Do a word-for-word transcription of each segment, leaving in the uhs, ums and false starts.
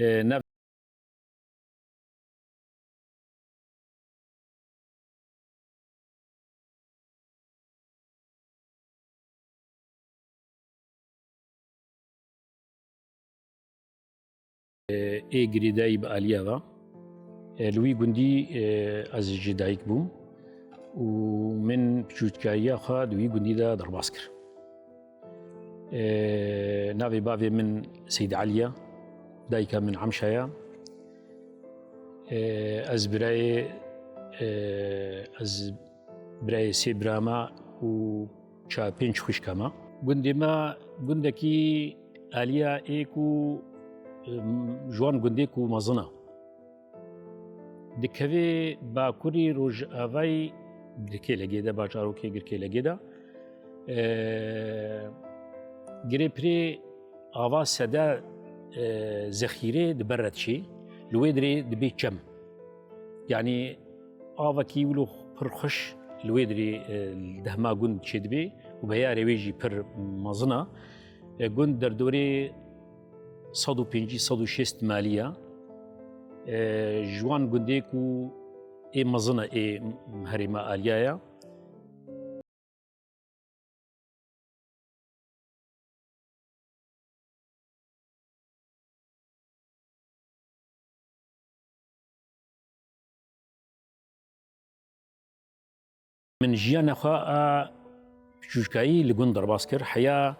E, nav ê girêdayî bi Aliya ve. E, li wî gundî, e, ez ji dayik bûm û min piçûçkariya xwe di wî gundî de derbas kir. E, navê bavê min Seyd Elî ye, dayika min Emşa ye. E, ez birayê, e, ez birayê sê bira me û ça-, pênc xwişka me. Gundê me gundekî Aliya ê ku, em, ji wan gundê ku mezin e. Dikeve bakurî rojavayî Girkêlegê de, bajarokê Girkêlegê de. E, Girê Pirê ava sede, e, zexîrê dibe re diçê, li wê dirê dibê çem. Yanî avekî wilo pir xweş li wê dirê, e, li dehma gund çêdibê û beyarê wê jî pir mezin e. E, gund derdorê sed û pêncî, sed û şêst malî ye. E, ji wan gundê ku ê mezin e ê herêma Aliyaya. Min jiyana xwe a piçûçkayî li gund derbas kir. Heya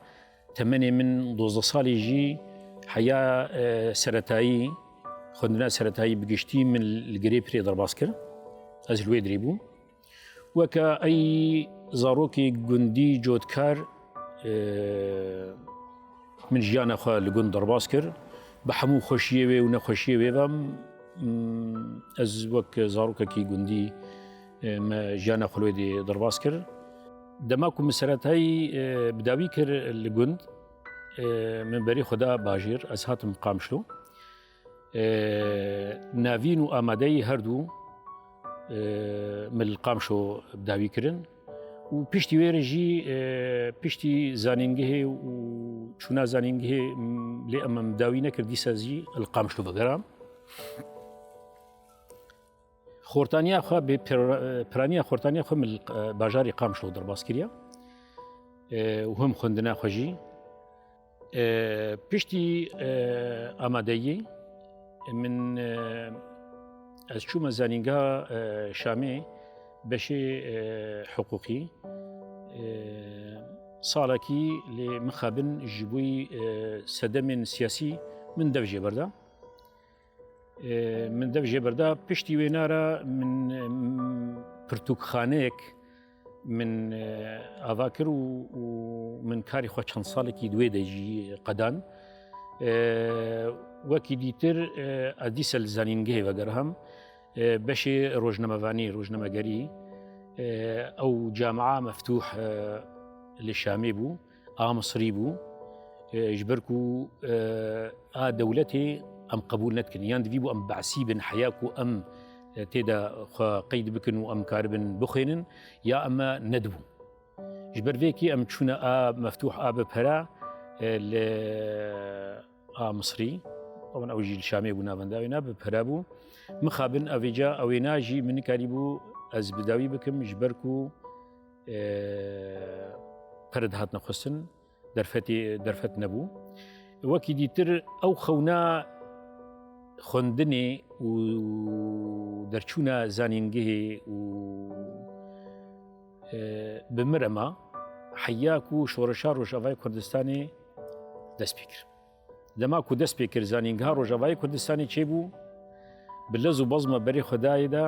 temenê min dozdeh salî jî heya, e, seretayî, xwendina seretayî bi giştî min li Girê Pirê derbas kir. Ez li wê dirê bûm. Weke ey zarokê gundî cotkar, e, min jiyana xwe li gund derbas kir. Bi hemû xweşiyê wê û nexweşiyê wê ve, m, ez wek zarokekî gundî, e, me jiyana xwe li wê dê derbas kir. Dema ku min seretayî, e, bi dawî kir li gund, e, min berî xwe da bajêr, ez hatim Qamişlo. E, navîn û amadeyî her du, e, min li Qamişlo bi dawî kirin û piştî wê re jî, e, piştî zanîngehê û çûna zanîngehê, m, lê em, em dawî nekir, dîsa jî li Qamişlo vegeram. Xortaniya xwe bê pir-, piraniya xortaniya xwe min li, e, bajarê Qamişlo derbas kiriye. E, û him xwendina xwe jî. E, piştî, e, amadeyî min, e, ez çûme zanîngeha, e, Şamê beşê, e, hiqûqî. E, salekî lê mixabin ji bo, e, sedemên siyasî min dev jê berda. E, min dev jê berda. Piştî wêna re min, em, pirtûkxaneyek min, e, ava kir û, û min karê xwe çend salekî di wê de jî qedan. E, wekî dîtir, e, ez dîsa li zanîngehê vegerham. E, beşê rojnamevanî, rojnamegerî, e, ew camia meftûh, e, li Şamê bû. A Misrî bû. E, ji ber ku, e, a dewletê em qebûl nedikin. Yan divî bû em behsî bin heya ku em, e, tê de xwe qeyd bikin û em karibin bixwînin, ya em nedibû. Ji ber vê kî em çûne a meftûh a bi pere, e, li a Misrî. Ewan ew jî li Şamê bû, navenda wêna bi pere bû. Mixabin evêca ewêna jî min nikarîbû ez bi dawî bikim ji ber ku e, pere dihatine xwestin, derfetê, derfet nebû. Wekî dîtir ew xewna xwendinê û derçûna zanîngehê û, e, bi min re ma, heya ku şoreşa Rojavayê Kurdistanê dest pê kir. Dema ku dest pê kir zanîngeha Rojavayê Kurdistanê çêbû, bi lez û bezma berê xwe dayê de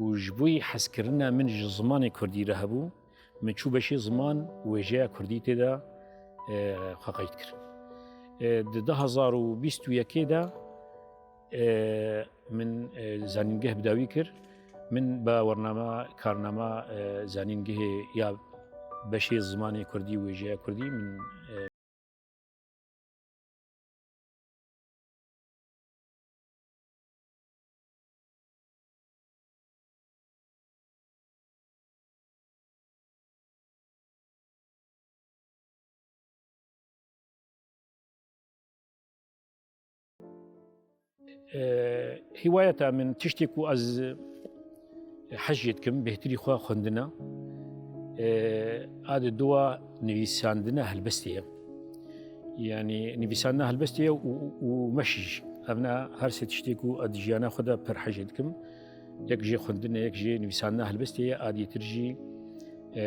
û ji bo hezkirina min ji zimanê kurdî re hebû, min çû beşê ziman û wêjeya kurdî tê de, e, xwe qeyd kir. E, di du hezar û bîst û yekê de, e, min, e, zanîngeh bi dawî kir. Min bi wernama, karnama, e, zanîngehê ya beşê zimanê kurdî û wêjeya kurdî min, e, E, Hîwayeta min, tiştê ku ez hez jê dikim, bêhtirî xwe xwendina. E, a di dua nivîsandina helbestê ye. Yanî nivîsandina helbestê ye û, û meşî jî. Ev ne her sê tiştê ku ez di jiyana xwe de pir hez jê dikim. Yek jê xwendin e, yek jê nivîsandina helbestê ye, a dîtir jî, e,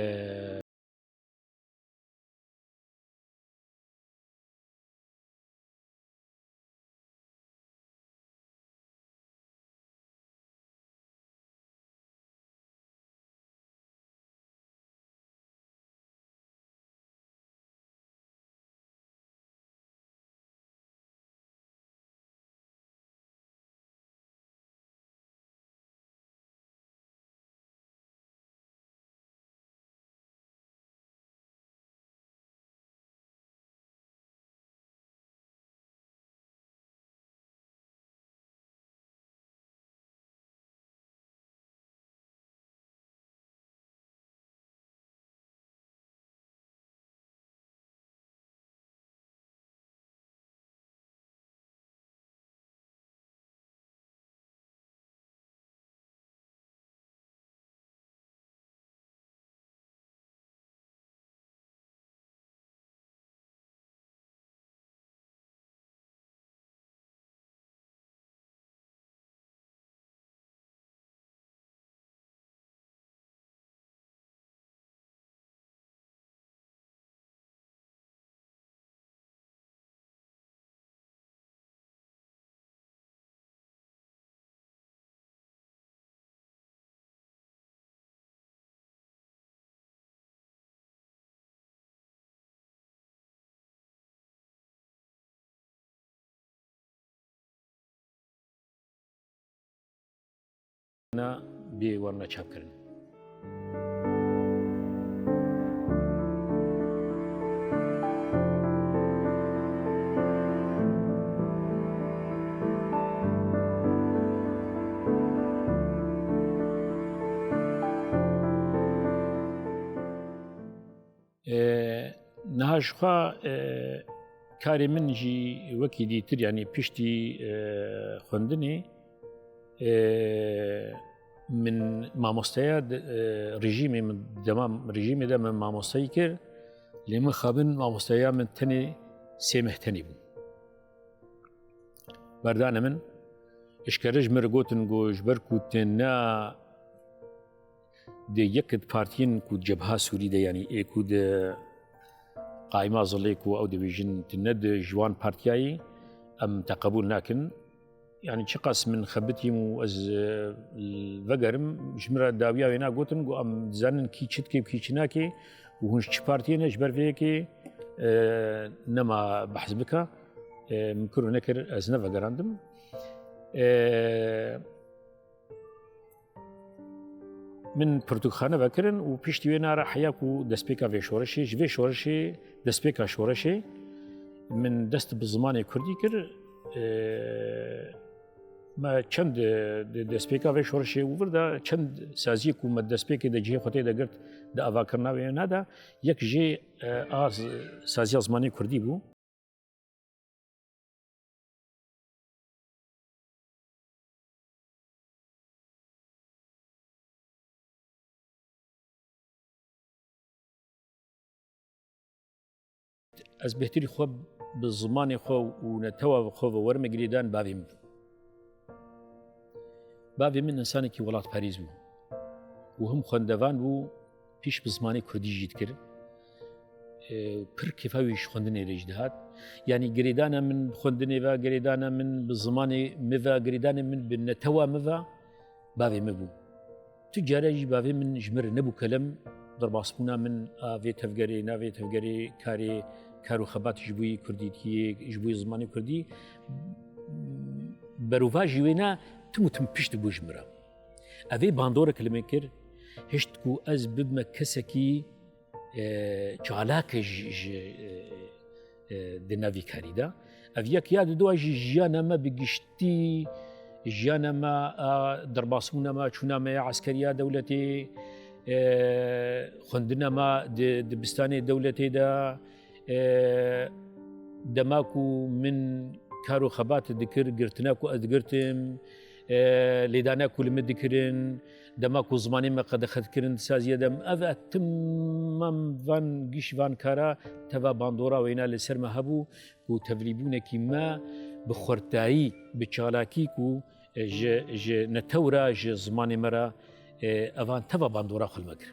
Na bê werna çapkirin. E, niha ji xwe, e, karê min jî wekî dîtir, yanî piştî, e, xwendinê, e, min mamosteya de, e, rejîmê min, dema rejîmê de min mamosteyî kir, lê min xabin mamosteya min tenê sê meh tenê bû. Berdane min, eşkere ji min re gotin, got, ji ber ku tu ne di yek di partiyên ku Cebha Sûrî de, yanî ê ku di qaîma zilê ku ew dibêjin, tu ne di ji wan partiya yî, em te qebûl nakin. Yanî çiqas min xebitîm û ez, e, vegerim, ji min re dawiya wêna gotin, got, em dizanin kî çi dike û kî çi nake û hûn ji çi partiyê ne, ji ber vê yekê, e, nema behs bike. E, min kir û nekir, ez nevegerandim. E, Min pirtûkxane vekirin û piştî wê nara heya ku destpêka vê şoreşê, ji vê şoreşê, destpêka şoreşê min dest bi zimanê kurdî kir. E, me çend, e, di destpêka vê şoreşê û vir de çend saziyê ku me destpêkê de cihê xwe tê de girt di avakirina wê neda, yek jê, e, a saziya zimanê kurdî bû. Ez bêhtirî xwe bi zimanê xwe û netewa xwe ve werime girêdan bavê min bû. Bavê min însanekî welatparêz bû û him xwendevan bû, pîş bi zimanê kurdî jî dikir. E, pir kêfa wî ji xwendinê re jî dihat. Yanî girêdana min bi xwendinê ve, girêdana min bi zimanê min ve, girêdana min bi netewa min ve bavê min bû. Tu care jî bavê min ji min re nebû kelem, derbasbûna min a vê tevgerê, navê tevgerê, karê, kar û xebat ji bo yê kurdîtiyê, ji bo yê zimanê kurdî, berovajî wê ne tim û tim pişt bû ji min re. Ev ê bandorek li min kir, hişt ku ez bibime kesekî, e, çalak ji, ji, e, e, di navî karî de. Ev yek ya di dua jî jiyana me bi giştî, jiyana me a derbasbûna me, çûna me ya eskeriya dewletê, e, xwendina me di dibistanê dewletê de, e, dema ku min kar û xebat dikir, girtina ku ez digirtim, e, lêdana ku li min dikirin, dema ku zimanê me qedexe dikirin di saziyê de, ev e, timam van giş van kara teva bandora weyna li ser me hebû ku tevlîbûnekî me bi xurtayî, bi çalakî ku, e, ji, ji netewra, ji zimanê me re, e, evan teva bandora xwe li me kir.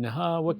Niha wek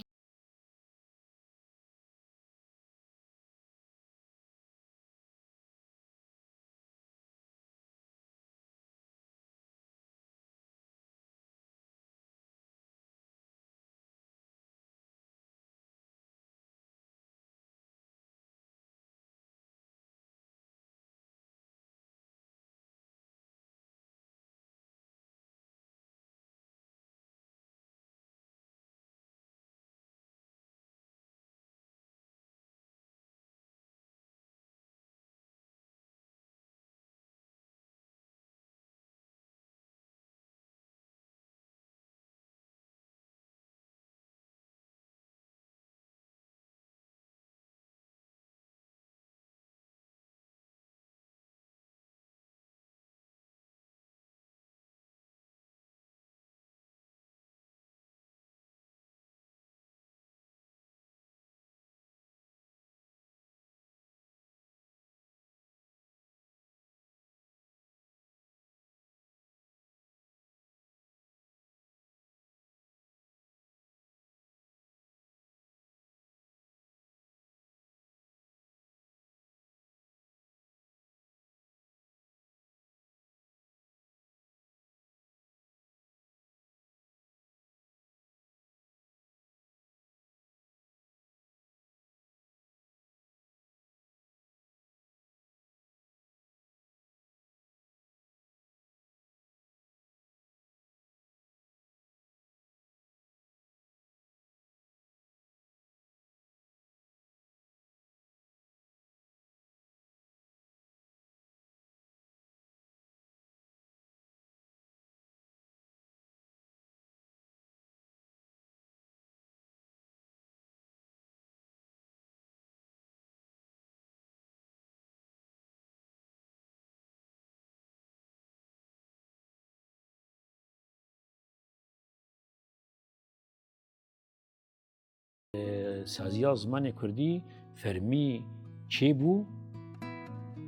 Saziya zimanê kurdî fermî çêbû,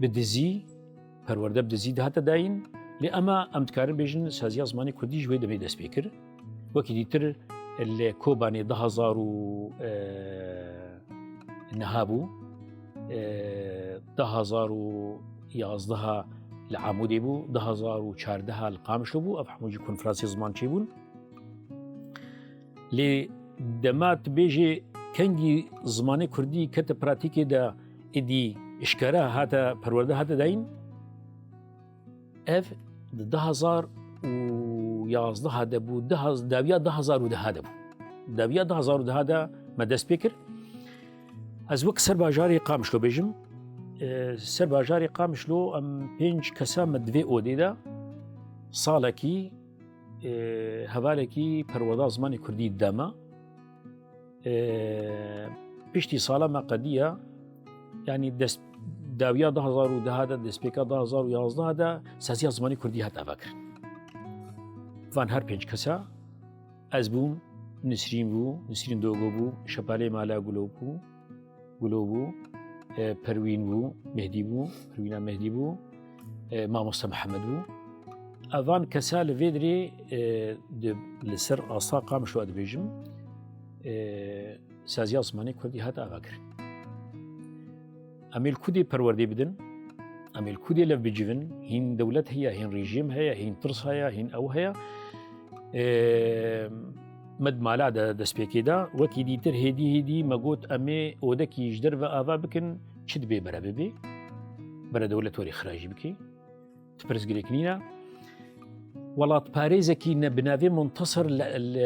bi dizî, perwerde bi dizî dihate dayîn. Lê ema em dikarin bêjin saziya zimanê kurdî ji wê demê dest pê kir. Wekî dîtir li Kobanê du hazar û niha bû, e, du hazar û yazdeha li Amûdê bû, du hazar û çardeha li Qamişlo bû, ev hemû jî konferansê ziman çêbûn. Lê dema tu bêjê kengî zimanê kurdî kete pratîkê de, êdî eşkere hate perwerde hate dayîn, ev di du hazar û yazdeha de bû, du haz-, dawiya du hazar û deha de bû. Dawiya du hazar û deha de me dest pê kir. Ez wek serbajarê Qamişlo bêjim, e, serbajarê Qamişlo em pênc kesa me di vê odê de salekî, e, hevalekî perwerda zimanê kurdî dide me. E, piştî sala me qediya, yanî dest, dawiya du hazar û deha de, destpêka du hazar û yazdeha de saziya zimanê kurdî hat avakirin. Van her pênc kesa ez bûm, Nisrîn bû, Nisrîn Dogo bû, Şepalê Mala Gulo bû, Gulo bû, e, Perwîn bû, Mehdî bû, Perwîna Mehdî bû, e, Mamoste Mihemed bû. Evan kesa li vê dirê, e, di, li ser asta Qamişlo dibêjim, e, saziya zimanê kurdî hat avakirin. Em ê li ku dê perwerdê bidin, em ê li ku dê lev bicivin, hîn dewlet heye, hîn rejîm heye, hîn tirs heye, hîn ew heye. Ê, me di mala de destpêkê de, wekî dîtir hêdî hêdî me got, em ê odekî ji derve ava bikin, Çi dibê bere bibê, bere dewlet werê xira jî bikê. Ti pirsgirêk nîne. Welatparêzekî ne bi navê Muntasir li, li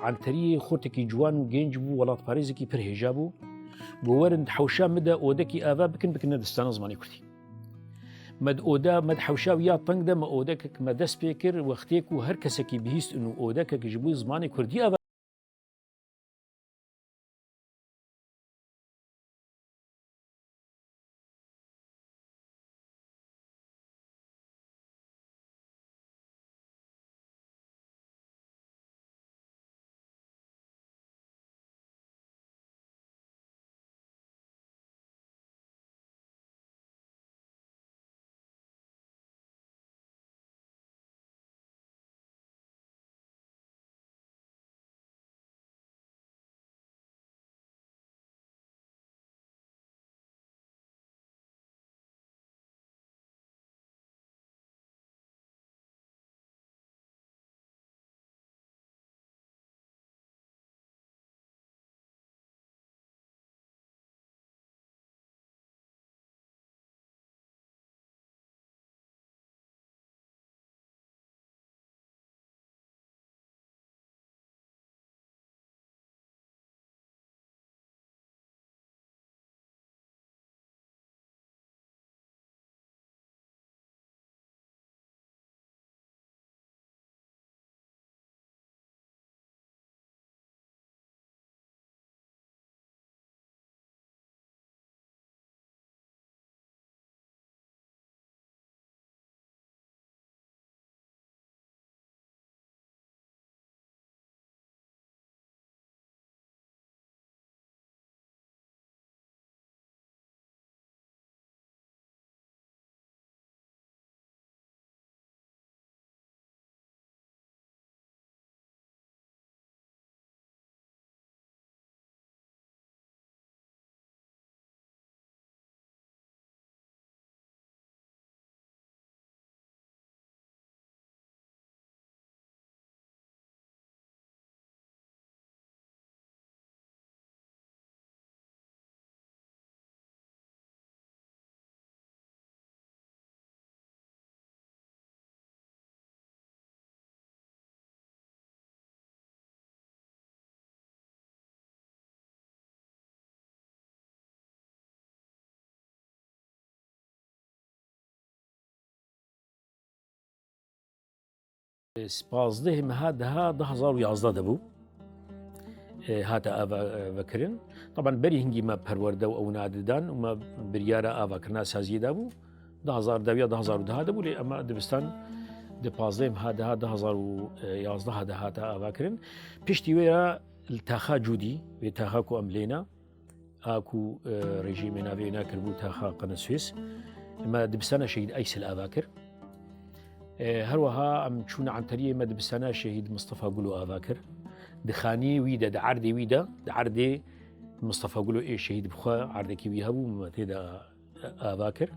Enteriyê xortekî ciwan û genc bû, welatparêzekî pir hêja bû. Got, werin di hewşa min de odekî ava bikin, bikine dibistana zimanê kurdî. Me di oda, me di hewşa wî ya teng de me odekek me dest pê kir, wextê ku her kesekî bihîst û odekek ji bo zimanê kurdî ava Pazdeh meha deha du hazar û yazdeh de bû. E, hate ava, e, vekirin. Taban berî hingî me perwerde û ew nadidan û me biryara avakirina saziyê dabû. Du hazar dewiya du hazar û deha de bû, lê ema dibistan di pazdeh meha deha du hazar û yazdeh de hate avakirin. Piştî wê re li taxa Cûdî, wê taxa ku em lêna, a ku, e, rejîmê navê wê nakiribû taxa Qeneswês, me dibistana Şehîd Aysel ava kir. E, her wiha em çûne Enteriyê, me dibistana Şehîd Mistefa Gulo ava kir. Di xaniyê wî de, di erdê wî de, di erdê Mistefa Gulo ê şehîd bi xwe erdekî wî hebû, me tê de ava kir.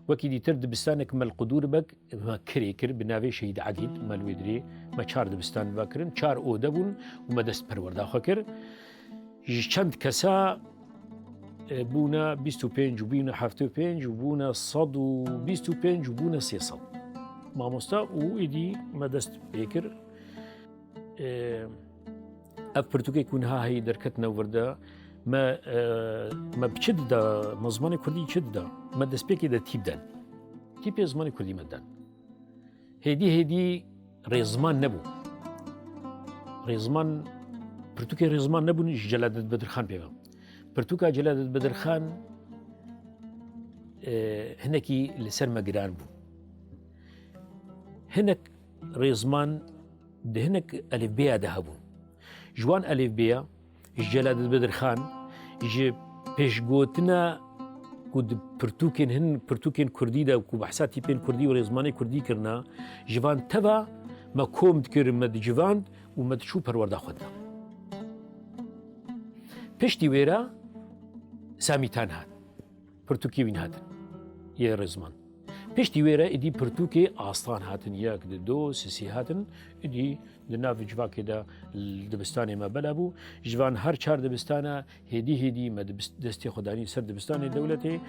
Wekî dîtir dibistanek me li Qudûr Beg me kirê kir bi navê Şehîd Edîl, me li wê dirê me çar dibistan vekirin, çar ode bûn û me dest perwerda xwe kir. Ji çend kesa, e, bûne bîst û pênc û bûne heftê û pênc û bûne sed û bîst û pênc û bûne sê sed. Mamoste û êdî me dest pê kir. E, ev pirtûkê ku niha heyî derketine wir de, me, e, me bi çi dida, me zimanê kurdî çi dida? Me destpêkê de tîp den. Tîpê zimanê kurdî me den. Hêdî hêdî rêziman nebû. Rêziman, pirtûkê rêziman nebûn ji Celadet Bedirxan pê ve. Pirtûka Celadet Bedirxan, e, hinekî li ser me giran bû. Hinek rêziman di hinek elifbeya de hebûn. Ji wan elifbeya, ji Celadet Bedirxan, ji pêşgotina ku di pirtûkên hin, pirtûkên kurdî de ku behsa tîpên kurdî û rêzmanê kurdî kirina, ji van teva me kom dikir, me dicivand û me diçû perwerda xwe dida. Piştî wê re Samîtan hat. Pirtûkê wî nehatin. Yê rêzman. Piştî wê re êdî pirtûkê astan hatin, yek, di, do, sisî hatin, êdî di nav civakê de dibistanê me bela bû. Ji van her çar dibistana hêdî hêdî me dibis-, destê xwe danî ser dibistanê dewletê,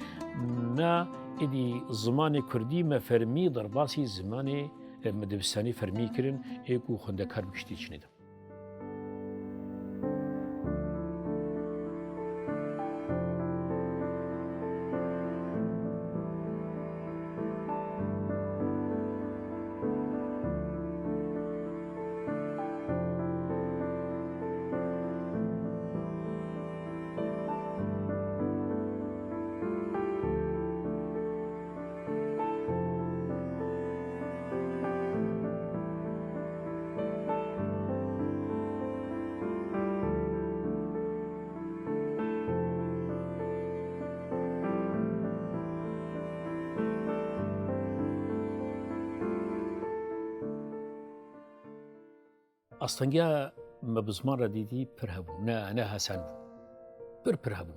me êdî zimanê kurdî me fermî derbasî zimanê, e, me dibistanê fermî kirin, ê ku xwendekar bi giştî çinê de. Astengiya me bi ziman re dîtî pir hebû, ne, ne hesen bû. Pir, pir hebû.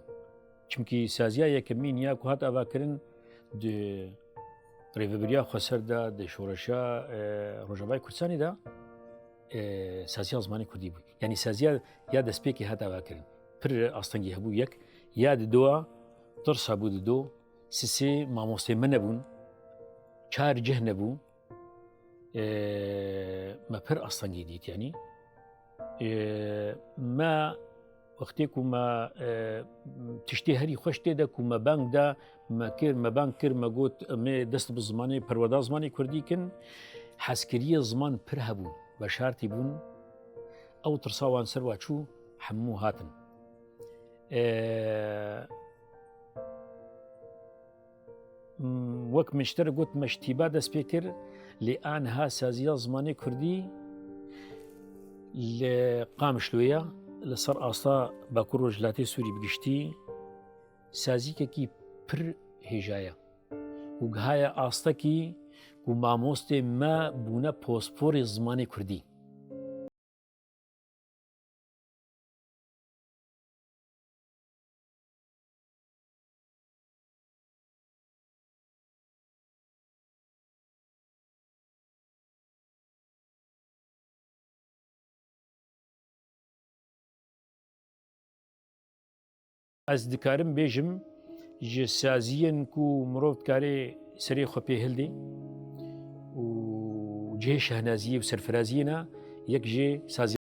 Çimkî saziya yekemîn ya ku hat avakirin di Rêvebiriya Xweser de, di şoreşa, e, Rojavayê Kurdistanê de, e, saziya zimanê kurdî bû. Yanî saziya ya destpêkê hat avakirin. Pir astengî hebû yek. Ya di doa tirs hebû di do. Sisê mamostê me nebûn. Çar cih nebû. E, me pir astengî dît yanî. E, me wextê ku me, e, tiştê herî xweş tê de ku me bang da, me kir, me bang kir, me got, em ê dest bi zimanê, perweda zimanê kurdî kin. Hezkiriyê ziman pir hebû, veşartî bûn. Ew tirsa wan ser wa çû, hemû hatin. E, M, wek min ji te re got, me ji tîba dest pê kir, lê aniha saziya zimanê kurdî li Qamişloya, li ser asta Bakur Rojhilatê Sûrî bi giştî, sazîkekî pir hêja ye û gihaye astekî ku mamostê me bûne posporê zimanê kurdî. Ez dikarim bêjim, ji saziyên ku mirov dikare serê xwe pê hildê û cihê şehnaziyê û serfiraziyê ne, yek jê saziya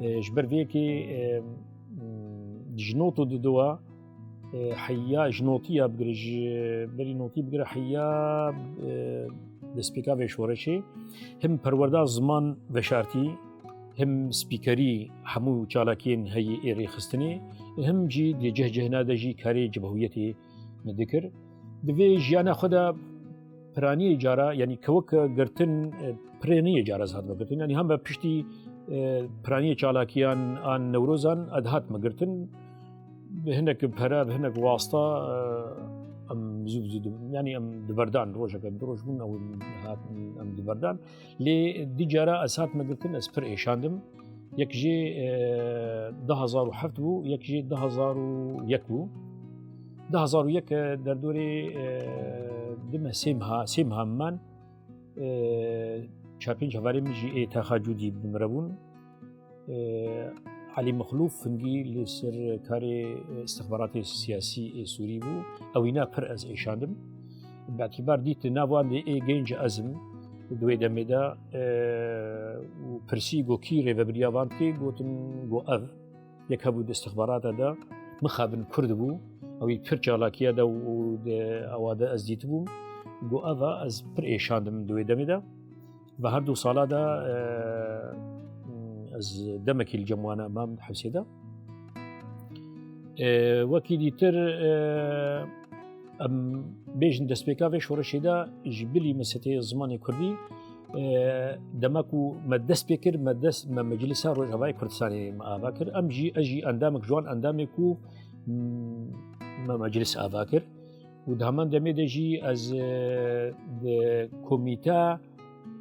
E, ji ber vê yekê, e, m, ji not û didowa, e, heya ji notiya bigire, ji berî notî bigire heya, e, destpêka vê şoreşê him perwerda ziman veşartî, him spîkerî hemû çalakiyên heyî ê rêxistinê, him jî di cih cihna de jî karê cibehûyetê me dikir. Di vê jiyana xwe de piraniyê cara, yanî kewek girtin, e, pirê neyê cara ez hatime girtin. Yanî heme piştî, e, piraniyê çalakiyan an Newrozan ez hatime girtin. Bi hinek pere, bi hinek wasta, e, em zû bi zû di-, yanî em diberdan, rojeke du roj bûn, ew hat, em diberdan. Lê di cara ez hatime girtin, ez pir êşandim. Yek jê, e, du hazar û heft bû, yek jê du hazar û yek bû. Du hazar û yek, e, derdorê, e, dime sê meha, sê meha min man, e, çar pênc hevalên min jî ê taxa Cûdî bi min re bûn. E, Elî Mixlûf hingî li ser karê, e, istixbaratê siyasî ê Sûrî bû. Ewîna pir ez êşandim. Bi îtibar dît di nav wan de ê genc ez im. Di wê demê de, e, û pirsî got kî rêvebiriya van dike, gotin got ev. Yek hebû di istixbarata de mixabin Kurd bû. Ewî pir çalakiya de û di ewa de ez dîtibûm. Got ev e, ez pir êşandim di wê demê de. Ve her du sala de, e, ez demekî li cem wan e mam di hewsê de. E, wekî dîtir, e, em bêjin destpêka vê şoreşê de ji bilî me setê zimanê kurdî, e, dema ku me dest pê kir, me dest, me Meclisa Rojavayê Kurdistanê me ava kir. Em jî, ez jî endamek ji wan endamê ku, m, me meclis ava kir. Û di heman demê de jî ez, e, di komîta,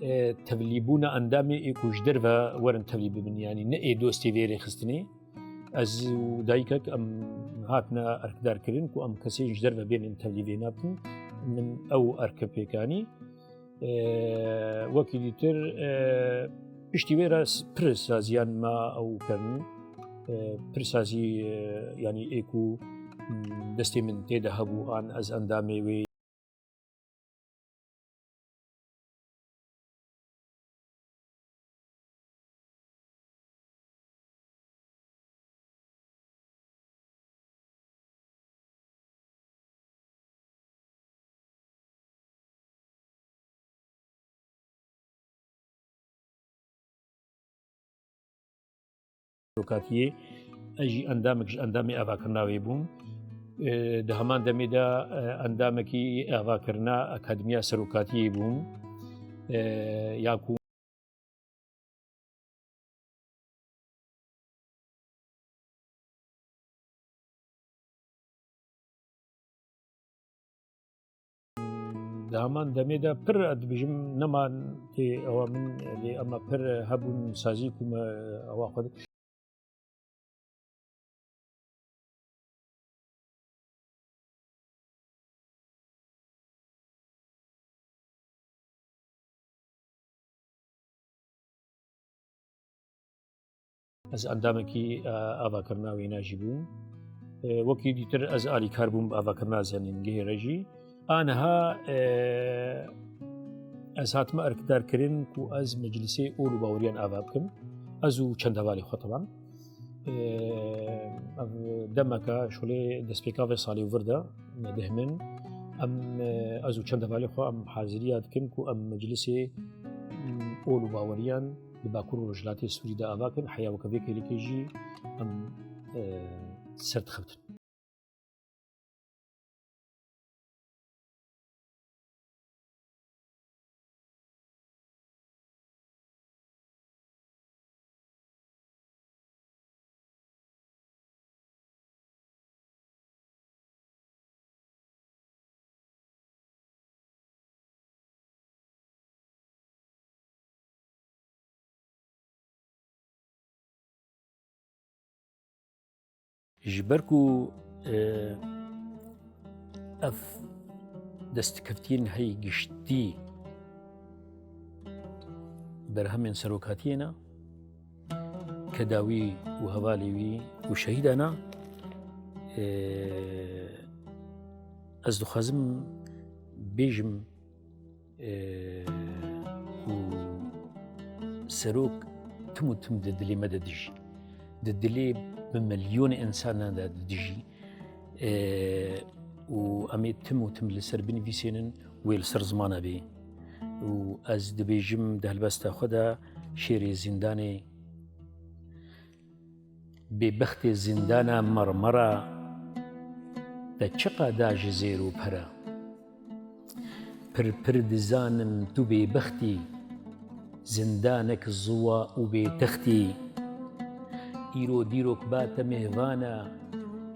e, tevlîbûna endamê ê ku ji derve werin tevlî bibin, yanî ne ê dostê vê rêxistinê. Ez û dayikek em hatine erkdar kirin ku em kesên ji derve bênin tevlî vê nakin. Min ew erke pêk anî. E, wekî dîtir, e, piştî wê re s-, pir saziyan me ew kirin. E, pir sazî, e, yanî ê ku, m, destê min tê de hebû an ez endamê wê. Serokatiyê, ez jî endamek ji endamê avakirina wê bûm. E, di heman demê de, e, endamekî avakirina Akademiya Serokatiyê bûm. E, ya ku Di heman demê de pir, ez dibêjim, nema tê ewa min, lê ema pir hebûn sazî ku me ewa xwe di- Ez endamekî, e, avakirina wêna jî bûm. E, wekî dîtir ez alîkar bûm bi avakirina zenîngehê re jî. Aniha, e, ez hatime erkdarkirin ku ez meclisê ol û baweriyan ava bikim. Ez û çend hevalê xwe teban. E, ev demeke şolê destpêka vê salê û vir de, me deh min, em, e, ez û çend hevalê xwe em haziriya dikin ku em meclisê, m, ol û baweriyan di Bakur û Rojhilatê Sûrî de ava kin, heya weke vê kêlîkê jî em, e, ser dixebtin. Ji ber ku, e, ev destkeftiyên hey giştî berhemên serokatiyê ne, kedawî û hevalê wî û şehîdana, e, ez dixwazim bêjim, e, û serok tim û tim di dilê me de dijî. Di dilê bi milyonê însanan de didijî, e, û em ê tim û tim li ser binivîsênin, wê li ser zimana bê. Û ez dibêjim di helbesta xwe de şêrê zîndanê, bêbextê zîndana mermera, te çiqa da ji zêr û pere? Pir pir dizanim tu bêbextî, zindanek ziwa û bêtextî. Îro dîrok ba te mêvana,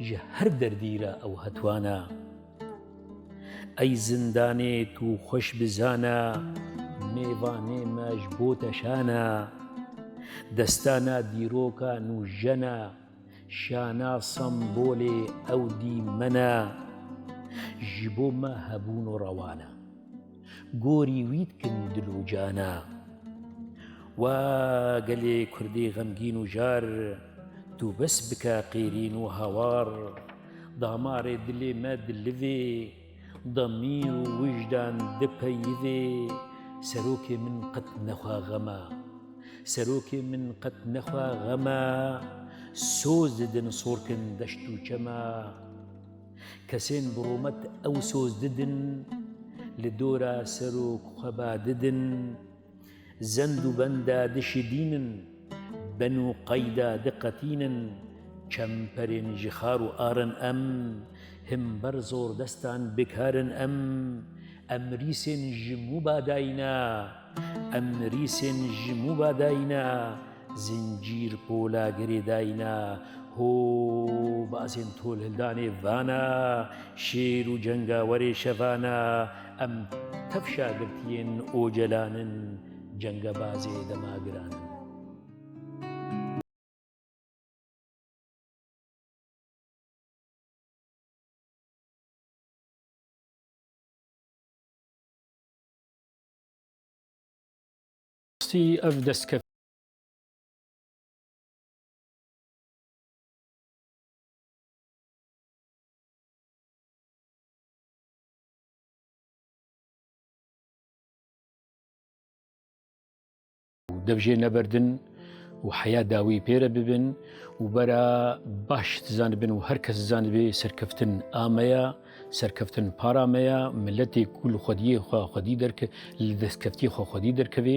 ji her derdî re ew hetwana. Ey zindanê tu xweş bizana, mêvanê me ji bo te şana. Destana dîroka nûjena, şana sembolê ew dîmena. Ji bo me hebûn û rewana, gorî wî dikin dil û cana. Wa gelê Kurdê xemgîn û jar, tu bes bike qêrîn û hawar. Damarê dilê me dilivê, demîr û wijdan dipeyivê. Serokê min qet nexwe xema, serokê min qet nexwe xema. Soz didin sorkin deşt û çema. Kesên bi rûmet ew soz didin, li dora serok xwe ba didin. Zend û benda dişidînin, ben û qeyda diqetînin. Çemperên ji xar û arin em, him ber zordestan bikarin em. Em rîsên ji mû badayna, em rîsên ji mû badayna. Zincîr pola girêdayîna, ho, bazên tolhildanê vana, şêr û cengawerê şevana. Em tev şagirtiyên Ocelan in, cengebazê dema giran in. Rastî ev destkeft û dev jê neberdin û heya dawî pê re bibin û bera baş dizanibin û her kes dizanibe serkeftin a me ya, serkeftin para me ya, miletê ku li xwediyê xwe xwedî derke-, li destkeftiyê xwe xwedî derkevê,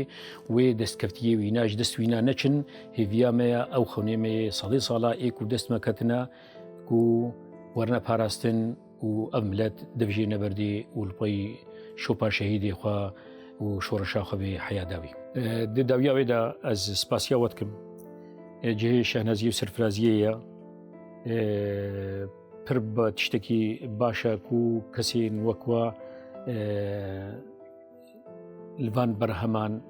wê destkeftiyê wîna ji dest wîna neçin, hêviya me ya ew xewnê me yê sedê sala ê ku dest me ketine ku werine parastin. Û ev milet dev jê neberdê û li pey şopa şehîdê xwe û şoreşa xwe bê heya dawî. E, di dawiya wê de ez spasiya we dikim. E, cihê şehnaziyê û serfiraziyê ye. E, pir bi tiştekî baş e ku kesên wek we, e, li van berheman,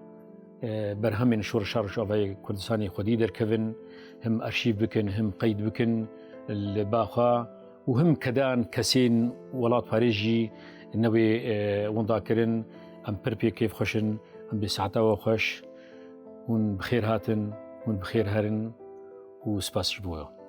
e, berhemên Şoreşa Rojavayê Kurdistanê xwedî derkevin, him arşîv bikin, him qeyd bikin li ba xwe û him kedan kesên welatparêz jî newê, e, winda kirin. Em pir pê kêfxweş in, em bê saeta we xweş. Hûn bi xêr hatin, hûn bi xêr herin û spas ji bo we.